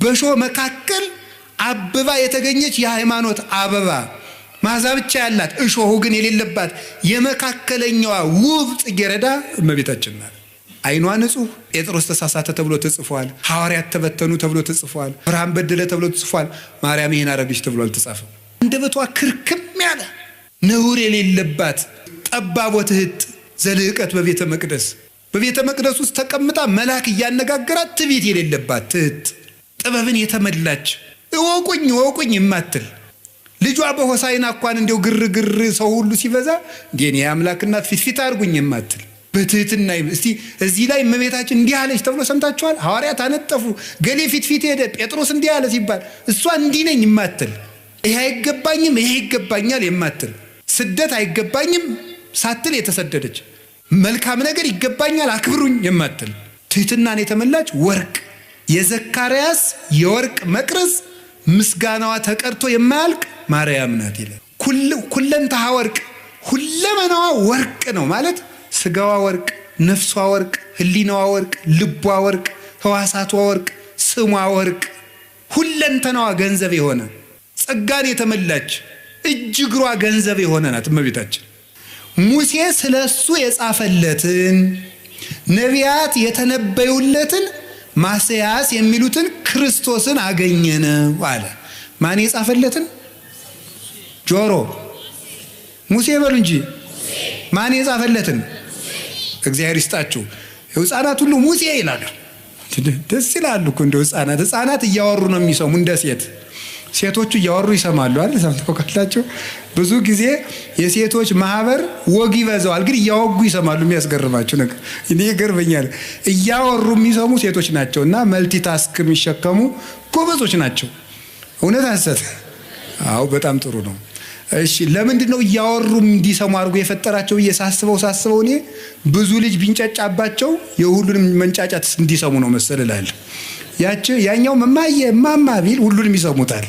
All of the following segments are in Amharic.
በእሾህ መካከል አብባ የተገኘች የሃይማኖት አበባ መዓዛ ብቻ ያላት እሾሁ ግን የሌለባት የመካከለኛዋ ውብ ጽጌረዳ እመቤታችን ናት። ዓይኗ ንጹሕ። ጴጥሮስ ተሳሳተ ተብሎ ተጽፏል። ሐዋርያት ተበተኑ ተብሎ ተጽፏል። አብርሃም በደለ ተብሎ ተጽፏል። ማርያም ይሄን አረገች ተብሎ አልተጻፈም። አንደበቷ ክርክም ያለ ነውር የሌለባት ጠባብ ወትህት ዘልህቀት በቤተ መቅደስ በቤተ መቅደስ ውስጥ ተቀምጣ መልአክ እያነጋገራት ትዕቢት የሌለባት ትህት ጥበብን የተመላች እወቁኝ እወቁኝ የማትል ልጇ በሆሳዕና እንኳን እንዲያው ግርግር ሰው ሁሉ ሲበዛ እንዴ እኔ የአምላክ እናት ፊት ፊት አድርጉኝ የማትል በትህትና። እስቲ እዚህ ላይ እመቤታችን እንዲህ አለች ተብሎ ሰምታችኋል? ሐዋርያት አነጠፉ፣ ገሌ ፊት ፊት ሄደ፣ ጴጥሮስ እንዲህ አለ ሲባል እሷ እንዲህ ነኝ የማትል፣ ይሄ አይገባኝም ይሄ ይገባኛል የማትል፣ ስደት አይገባኝም ሳትል የተሰደደች፣ መልካም ነገር ይገባኛል አክብሩኝ የማትል ትህትናን የተመላች ወርቅ የዘካርያስ የወርቅ መቅረዝ ምስጋናዋ ተቀርቶ የማያልቅ ማርያም ናት ይላል። ኩለንተሃ ወርቅ፣ ሁለመናዋ ወርቅ ነው ማለት ስጋዋ ወርቅ፣ ነፍሷ ወርቅ፣ ህሊናዋ ወርቅ፣ ልቧ ወርቅ፣ ህዋሳቷ ወርቅ፣ ስሟ ወርቅ፣ ሁለንተናዋ ገንዘብ የሆነ ጸጋን የተመላች እጅ እግሯ ገንዘብ የሆነ ናት እመቤታችን። ሙሴ ስለ እሱ የጻፈለትን ነቢያት የተነበዩለትን ማስያስ የሚሉትን ክርስቶስን አገኘነው አለ። ማን የጻፈለትን? ጆሮ ሙሴ በሉ እንጂ ማን የጻፈለትን? እግዚአብሔር ይስጣችሁ። ህፃናት ሁሉ ሙሴ ይላሉ። ደስ ይላሉ እኮ እንደው ህፃናት ህፃናት እያወሩ ነው የሚሰሙ እንደ ሴት ሴቶቹ እያወሩ ይሰማሉ አይደል? ሰምተው ካላቸው ብዙ ጊዜ የሴቶች ማህበር ወግ ይበዛዋል፣ ግን እያወጉ ይሰማሉ። የሚያስገርማቸው ነገር እኔ ይገርመኛል። እያወሩ የሚሰሙ ሴቶች ናቸው እና multitask የሚሸከሙ ጎበዞች ናቸው። እውነት ሐሰት? አዎ በጣም ጥሩ ነው። እሺ ለምንድን ነው እያወሩ እንዲሰሙ አድርጎ የፈጠራቸው ብዬ ሳስበው ሳስበው እኔ ብዙ ልጅ ቢንጫጫባቸው የሁሉንም መንጫጫት እንዲሰሙ ነው መሰል እላለሁ። ያኛው እማዬ እማማ ቢል ሁሉንም ይሰሙታል።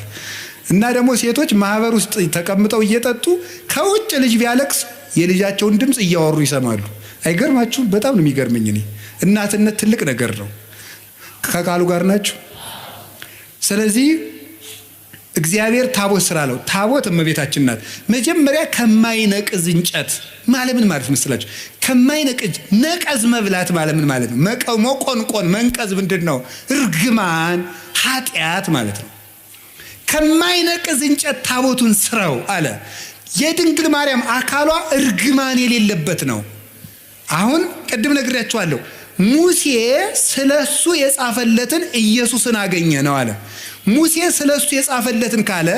እና ደግሞ ሴቶች ማህበር ውስጥ ተቀምጠው እየጠጡ ከውጭ ልጅ ቢያለቅስ የልጃቸውን ድምፅ እያወሩ ይሰማሉ። አይገርማችሁም? በጣም ነው የሚገርመኝ። እኔ እናትነት ትልቅ ነገር ነው። ከቃሉ ጋር ናችሁ። ስለዚህ እግዚአብሔር ታቦት ስላለው ታቦት እመቤታችን ናት። መጀመሪያ ከማይነቅዝ እንጨት ማለት ምን ማለት መስላችሁ? ከማይነቅዝ ነቀዝ መብላት ማለት ምን ማለት ነው? መቆንቆን መንቀዝ ምንድን ነው? እርግማን ኃጢአት ማለት ነው። ከማይነቅዝ እንጨት ታቦቱን ስራው አለ። የድንግል ማርያም አካሏ እርግማን የሌለበት ነው። አሁን ቅድም ነግሬያችኋለሁ። ሙሴ ስለሱ የጻፈለትን ኢየሱስን አገኘ ነው አለ። ሙሴ ስለሱ የጻፈለትን ካለ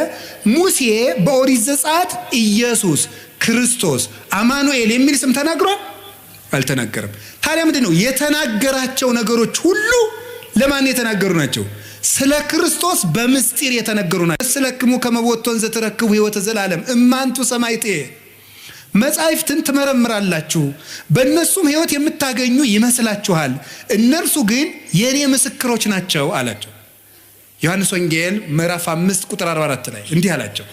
ሙሴ በኦሪት ዘጸአት ኢየሱስ ክርስቶስ አማኑኤል የሚል ስም ተናግሯል? አልተናገረም። ታዲያ ምንድን ነው የተናገራቸው ነገሮች ሁሉ ለማን የተናገሩ ናቸው? ስለ ክርስቶስ በምስጢር የተነገሩ ናቸው። ስለክሙ ከመቦቶን ዘትረክቡ ሕይወተ ዘላለም እማንቱ ሰማይጤ መጻሕፍትን ትመረምራላችሁ በእነሱም ሕይወት የምታገኙ ይመስላችኋል፣ እነርሱ ግን የእኔ ምስክሮች ናቸው አላቸው። ዮሐንስ ወንጌል ምዕራፍ 5 ቁጥር 44 ላይ እንዲህ አላቸው።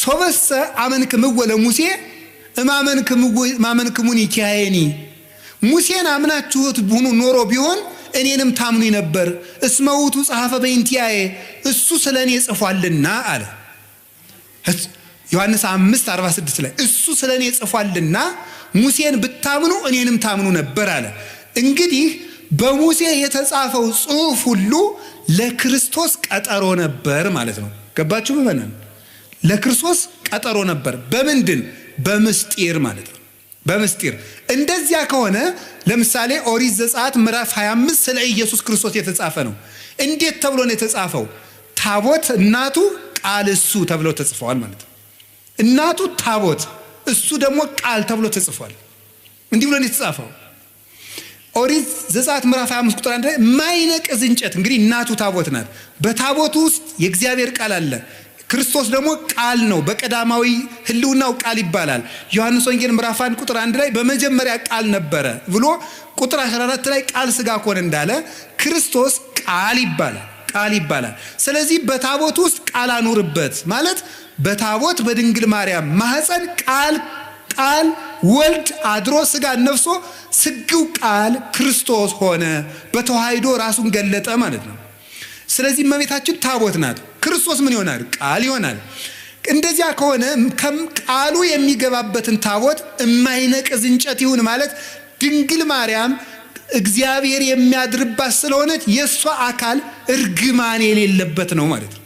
ሶበሰ አመንክምዎ ለሙሴ እማመንክሙኒ ኪያየኒ፣ ሙሴን አምናችሁት ሁኑ ኖሮ ቢሆን እኔንም ታምኑኝ ነበር። እስመ ውእቱ ጸሐፈ በእንቲአየ፣ እሱ ስለ እኔ ጽፏልና አለ። ዮሐንስ 5:46 ላይ እሱ ስለ እኔ ጽፏልና ሙሴን ብታምኑ እኔንም ታምኑ ነበር አለ። እንግዲህ በሙሴ የተጻፈው ጽሑፍ ሁሉ ለክርስቶስ ቀጠሮ ነበር ማለት ነው። ገባችሁ? ምእመናን፣ ለክርስቶስ ቀጠሮ ነበር። በምንድን? በምስጢር ማለት ነው። በምስጢር። እንደዚያ ከሆነ ለምሳሌ ኦሪት ዘጸአት ምዕራፍ 25 ስለ ኢየሱስ ክርስቶስ የተጻፈ ነው። እንዴት ተብሎ ነው የተጻፈው? ታቦት እናቱ ቃል እሱ ተብሎ ተጽፈዋል ማለት ነው። እናቱ ታቦት እሱ ደግሞ ቃል ተብሎ ተጽፏል። እንዲህ ብሎ ነው የተጻፈው። ኦሪት ዘጸአት ምዕራፍ 25 ቁጥር 1 ላይ ማይነቅዝ እንጨት፣ እንግዲህ እናቱ ታቦት ናት። በታቦቱ ውስጥ የእግዚአብሔር ቃል አለ። ክርስቶስ ደግሞ ቃል ነው። በቀዳማዊ ሕልውናው ቃል ይባላል። ዮሐንስ ወንጌል ምዕራፍ 1 ቁጥር 1 ላይ በመጀመሪያ ቃል ነበረ ብሎ ቁጥር 14 ላይ ቃል ስጋ ኮነ እንዳለ ክርስቶስ ቃል ይባላል። ቃል ይባላል። ስለዚህ በታቦት ውስጥ ቃል አኑርበት ማለት በታቦት በድንግል ማርያም ማህፀን ቃል ቃል ወልድ አድሮ ስጋ ነፍሶ ስግው ቃል ክርስቶስ ሆነ፣ በተዋሕዶ ራሱን ገለጠ ማለት ነው። ስለዚህ እመቤታችን ታቦት ናት። ክርስቶስ ምን ይሆናል? ቃል ይሆናል። እንደዚያ ከሆነ ቃሉ የሚገባበትን ታቦት የማይነቅዝ እንጨት ይሁን ማለት ድንግል ማርያም እግዚአብሔር የሚያድርባት ስለሆነች የእሷ አካል እርግማን የሌለበት ነው ማለት ነው።